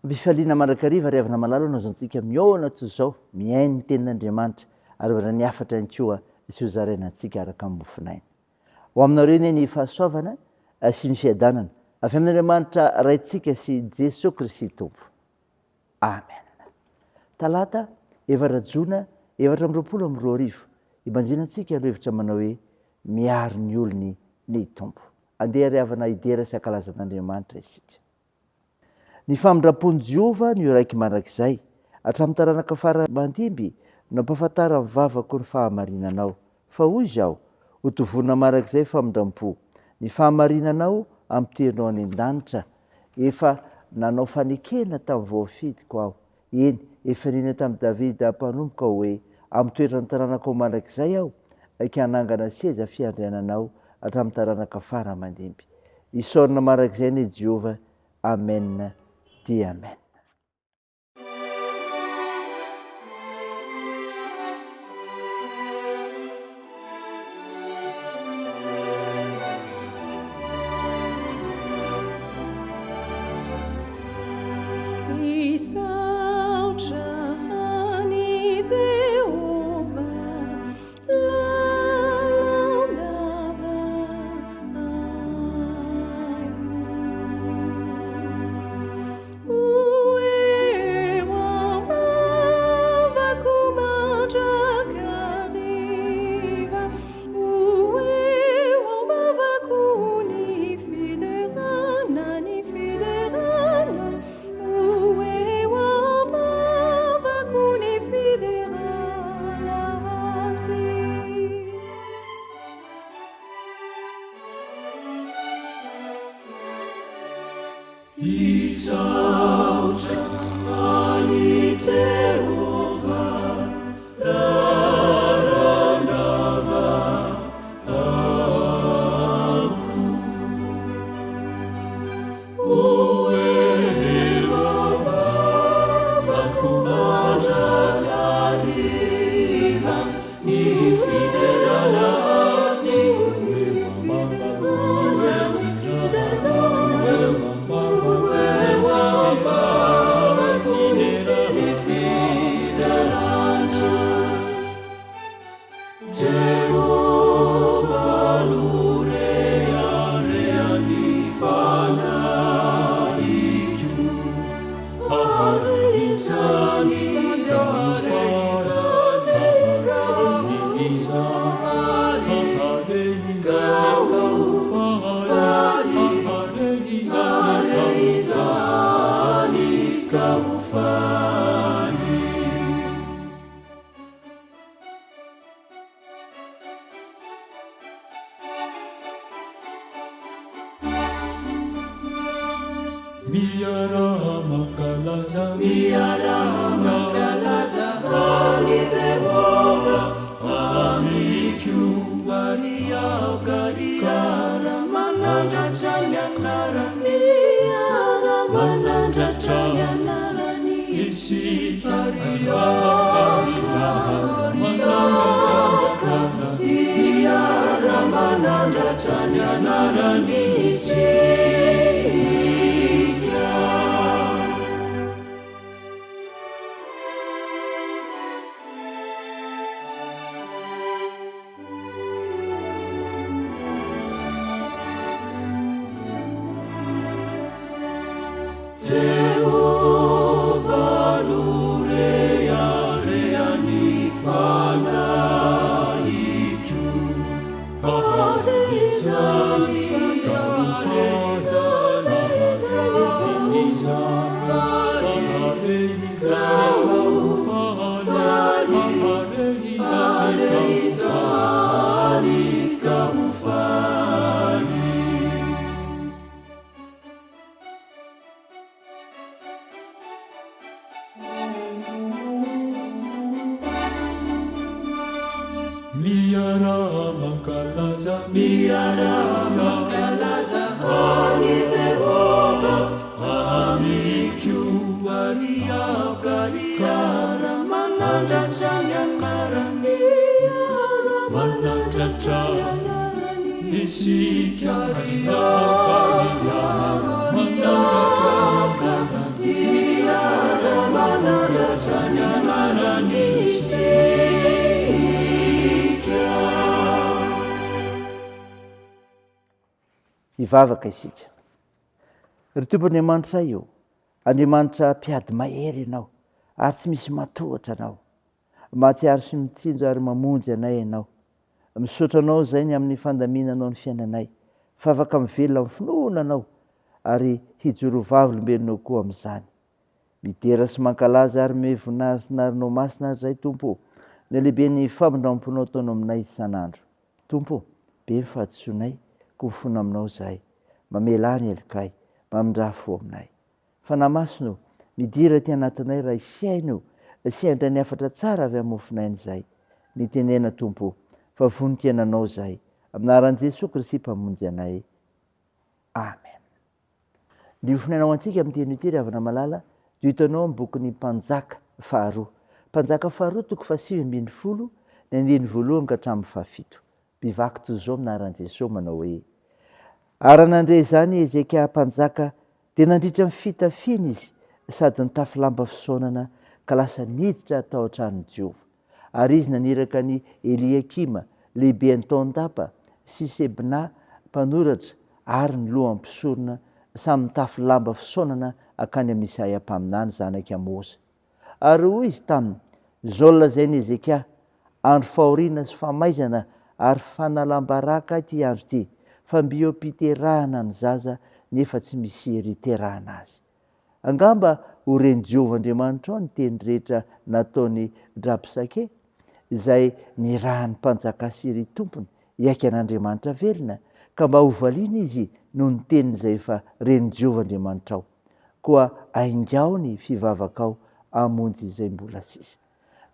Ampifaliana mandrakariva ry havana malala no azontsika mihaona toy izao, mihaino ny tenin'Andriamanitra ary mandray ny hafatra ihany koa izay hozaraina antsika araka ny mofonaina. Ho aminareo anie ny fahasoavana sy ny fiadanana avy amin'Andriamanitra Raintsika sy Jesoa Kristy Tompo. Amen. Talata, efatra jona 2024, Ibanjinantsika ireo hevitra manao hoe Miaro ny olony ny Tompo. Andeha ry havana hidera sy hankalaza an'Andriamanitra isika. Ny famindram-pon'i Jehovah no iraiky mandrakizay, hatramin'ny taranaka fara aman-dimby no ampahafantaran'ny vavako ny fahamarinanao. Fa hoy izaho, Hotovonina mandrakizay famindram-po, ny fahamarinanao ampitehinao any an-danitra. Efa nanao fanekena tamin'ny voafidiko aho, eny, efa niaina tamin'i Davida mpanompoko aho hoe, Hampitoetra ny taranakao mandrakizay aho, ka hanangana seza fiandriananao hatramin'ny taranaka fara aman-dimby. Isaorana mandrakizay anie Jehovah. Amen dia amen. Misaotra an'i Jehovah lalandava Ho eo am-bavako mandrakariva, Ho eo am-bavako ny fiderana, ny fiderana, Ho eo am-bavako ny fiderana Azy. Hisaotra an'i Jehovah lalandava aho. Ho eo am-bavako mandrakariva ny fiderana Azy. Ho eo am-bavako ny fiderana Azy. Jehovah no reharehan'ny fanahiko, ary izany ka ho faly, ary izany ka ho faly. Miaraha mankalaza, miaraha mankalaza an'i Jehovah amiko. Ary aoka hiara-manandratra ny anarany, hiara-manandratra ny anarany isika. Ary aoka hiara-manandratra ny anarany isika. Jehovah no reharehan'ny fanahiko, ary izany ka ho faly. Miaraha mankalaza, miaraha mankalaza an'i Jehovah amiko. Ary aoka hiara-manandratra ny anarany, manandratra isika ary aoka hiara-manandratra ny anarany. Hivavaka isika. Ry Tompo Andriamanitray ô, Andriamanitra mpiady mahery Ianao, ary tsy misy matohatra Anao. Mahatsiaro sy mitsinjo ary mamonjy anay Ianao. Misaotra Anao izay ny amin'ny fandaminanao ny fiainanay, fa afaka mivelona amin'ny finoana Anao ary hijoro ho vavolombelonao koa amin'izany. Midera sy mankalaza ary mey voninahinao masina ary izahay Tompo ô, ny halehiben'ny famindramponao ataonao aminay isan'andro. Tompo ô, be ny fahadisoanay, koa mifona aminao izahay. Mamelà ny helokay, mamindrà fo aminay. Fanahy Masina ô, midira aty anatinay raha hihaino sy handray ny hafatra tsara avy amin'ny mofonaina izahay. Mitenena Tompo ô, fa vonon-kena Anao izahay. Amin'ny anaran'i Jesoa Kristy Mpamonjy anay. Amen. Ny mofonaina ho antsika amin'ity anio ity ry havana malala dia hitanao amin'ny bokin'ny Mpanjaka faharoa. Mpanjaka faharoa toko fahasivy ambin'ny folo ny andininy voalohany ka hatramin'ny fahafito. Mivaky toy izao amin'ny anaran'i Jesoa manao hoe, Ary raha nandre izany i Hezekia mpanjaka dia nandritra ny fitafiany izy sady nitafy lamba fisaonana ka lasa niditra tao an-tranon'i Jehovah. Ary izy naniraka an'i Eliakima, lehiben'ny taon-dapa, sy Sebna, mpanoratra, ary ny lohan'ny mpisorona, samy nitafy lamba fisaonana hankany amin'i Isaia mpaminany, zanak'i Amoza. Ary hoy izy taminy, Izao no lazain'i Hezekia, Andro fahoriana sy famaizana ary fanalam-baraka ity andro ity, fa mby eo am-piterahana ny zaza, nefa tsy misy hery hiterahana azy. Angamba ho ren'i Jehovah Andriamanitrao ny teny rehetra nataon'i Rabsake, izay nirahan'ny mpanjaka Asyria tompony hiaiky an'Andriamanitra velona, ka mba hovaliana izy noho ny teniny izay efa ren'i Jehovah Andriamanitrao. Koa aingao ny fivavakao hamonjy izay mbola sisa.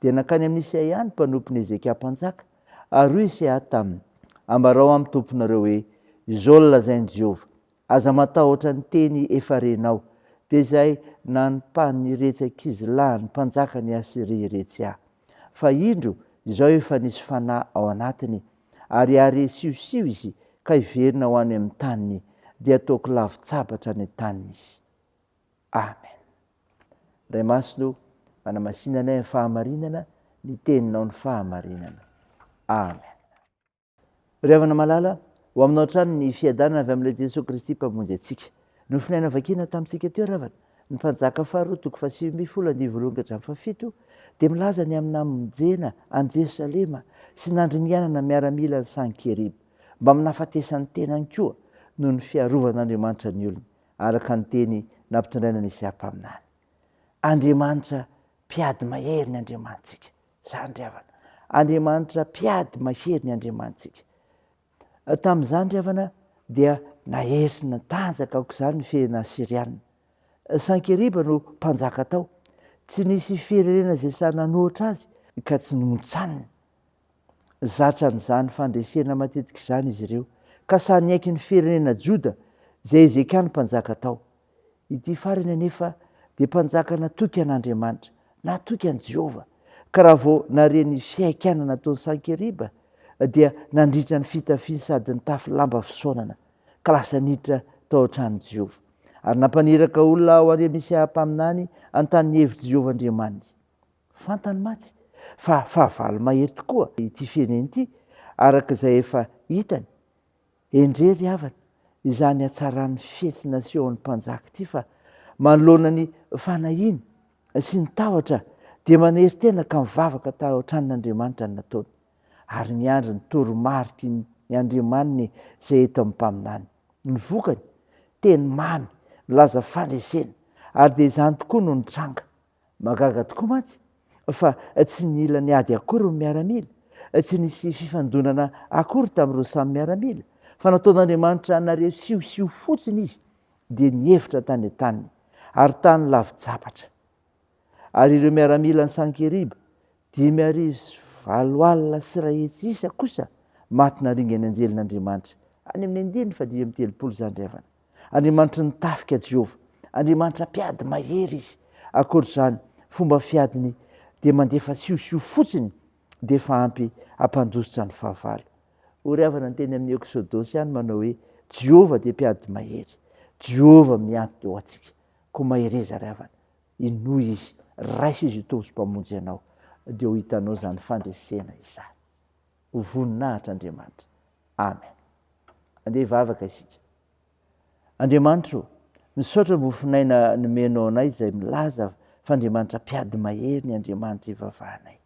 Dia nankany amin'i Isaia ny mpanompon'i Hezekia mpanjaka, ary hoy Isaia taminy, Ambarao amin'ny tomponareo hoe, 'Izao no lazain'i Jehovah, Aza matahotra ny teny efa renao, dia izay nanompan'iretsy ankizilahin'ny mpanjakan'i Asyria iretsy ahy. Fa indro, izao efa nisy fanahy ao anatiny, ary hare siosio izy ka hiverina ho any amin'ny taniny, dia hataoko lavon-tsabatra any an-taniny izy. Amen. Ray Masina o, manamasina anay amin'ny fahamarinana, ny teninao ny fahamarinana. Amen. Ry havana malala, ho aminao hatrany ny fiadanana avy amin'ilay Jesoa Kristy Mpamonjy antsika. Nofonaina vakiana tamintsika teo ry havana, ny Mpanjaka faharoa toko fahasivy ambin'ny folo andivo voalohany ka hatramin'ny fahafito dia milaza ny amin'ny namonjena an'i Jerosalema sy nandringanana miaramilan'i Sankeriba, mbamin'ny nahafatesan'ny tenany koa noho ny fiarovan'Andriamanitra ny olony, araka ny teny nampitondraina an'i Isaia mpaminany. Andriamanitra mpiady mahery ny Andriamanitsika. Izany ry havana. Andriamanitra mpiady mahery ny Andriamanitsika. Tamin'izany ry havana dia nahery sy natanjaka aok'izany ny firenena Asyriana. Sankeriba no mpanjaka tao. Tsy nisy firenena izay sahy nanohitra azy ka tsy nomontsaniny. Zatra an'izany fandresena matetika izany izy ireo ka sahy niaiky ny firenena Joda izay Hezekia no mpanjaka tao. Ity farany anefa dia mpanjaka natoky an'Andriamanitra, natoky an'i Jehovah, ka raha vao nahare ny fihaikana nataon'i Sankeriba, dia nandritra ny fitafiany sady nitafy lamba fisaonana, ka lasa niditra tao an-tranon'i Jehovah. Ary nampaniraka olona ho any amin'i Isaia mpaminany hanontany ny hevitr'i Jehovah Andriamaniny. Fantany mantsy fa fahavalo mahery tokoa ity firenena ity, araka izay efa hitany. Endrey ry havana izany hatsaran'ny fihetsy nasehon'ny mpanjaka ity fa manoloana ny fanahiana sy ny tahotra dia manery tena ka mivavaka tao an-tranon'Andriamanitra ny nataony ary miandry ny toromariky ny Andriamaniny izay eto amin'ny mpaminany. Ny vokany, teny mamy milaza fandresena ary dia izany tokoa no nitranga. Mahagaga tokoa mantsy fa tsy nila niady akory ny miaramila, tsy nisy fifandonana akory tamin'ireo samy miaramila, fa nataon'Andriamanitra nareho siosio fotsiny izy dia nihevitra tany an-taniny, ary tany lavi-tsabatra. Ary ireo miaramilan'i Sankeriba, 1805 isa kosa maty naringan'ny anjelin'Andriamanitra, any amin'ny andininy fahadimy amby telopolo izany ry havana. Andriamanitry ny tafika Jehovah. Andriamanitra mpiady mahery izy. Ankoatra izany, fomba fiadiny dia mandefa siosio fotsiny dia efa ampy hampandositra ny fahavalo. Hoy ry havana ny teny amin'ny Eksodosy ihany manao hoe, Jehovah dia mpiady mahery. Jehovah miady ho antsika. Koa mahereza ry havana. Inoy Izy. Raiso Izy ho Tompo sy Mpamonjy anao. Dia ho hitanao izany fandresena izany. Ho voninahitra Andriamanitra. Amen. Andeha hivavaka isika. Andriamanitro ô, misaotra mofon'aina nomenao anay izay milaza fa Andriamanitra mpiady mahery ny Andriamanitra ivavahanay.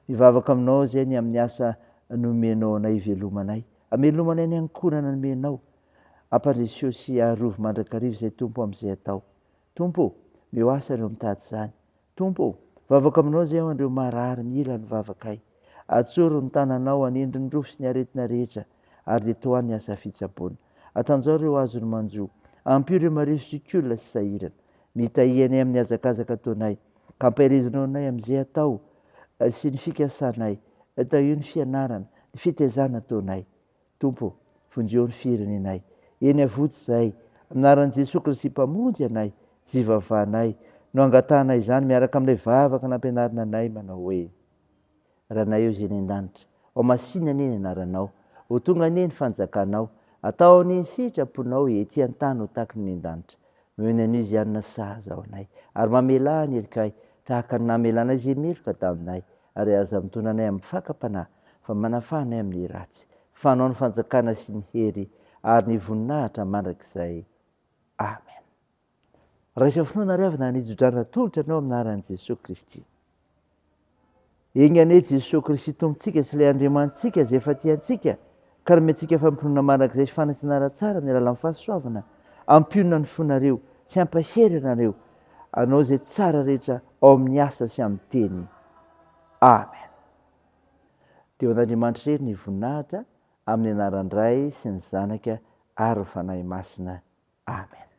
Mivavaka aminao izay ny amin'ny asa nomenao anay hivelomanay. Amelomanay ny ankohonana nomenao. Ampandreseo sy arovy mandrakariva izay Tompo amin'izay atao. Tompo ô, meo asa ireo mitady izany. Tompo ô, vavaka aminao izay ho an'ireo marary mila ny vavakay. Atsoro ny tananao hanendry ny rofy sy ny aretina rehetra ary dia tohano ny asa fitsaboana. Atanjao ireo azony manjo. Ampio ireo marefo zokiolona sy sahirana. Mitahia anay amin'ny hazakazaka ataonay, ka ampaherezinao anay amin'izay atao sy ny fikasanay. Tahio ny fianarana, ny fitaizana ataonay. Tompo ô, vonjeo ny firenenay. Eny avoty izahay. Amin'ny anaran'i Jesoa Kristy Mpamonjy anay, izay ivavahanay, no angatahanay izany miaraka amin'ilay vavaka nampianarina anay manao hoe, Ranay eo izay any an-danitra, ho masìna anie ny anaranao, ho tonga anie ny fanjakanao, atao anie ny sitraponao ety an-tany ho tahaky ny any an-danitra. Omeo anio izay hanina sahaza ho anay, ary mamelà ny helokay, tahaka ny namelanay izay meloka taminay, ary aza mitondra anay amin'ny fakam-panahy, fa manafaha anay amin'ny ratsy. Fa Anao ny fanjakana sy ny hery ary ny voninahitra mandrakizay. Amen. Raiso finoana ry havana ny jodrana atolotra anao amin'ny anaran'i Jesoa Kristy. Enga anie Jesoa Kristy Tompontsika sy ilay Andriamanitsika izay efa tia antsika ka nanome antsika fampinoana mandrakizay sy fanantenana tsara amin'ny alalan'ny fahasoavana, hampionona ny fonareo sy hampahery anareo hanao izay tsara rehetra ao amin'ny asa sy amin'ny teny. Amen. Dia ho an'Andriamanitra irery ny voninahitra amin'ny anaran'ny Ray sy ny Zanaka ary ny Fanahy Masina. Amen.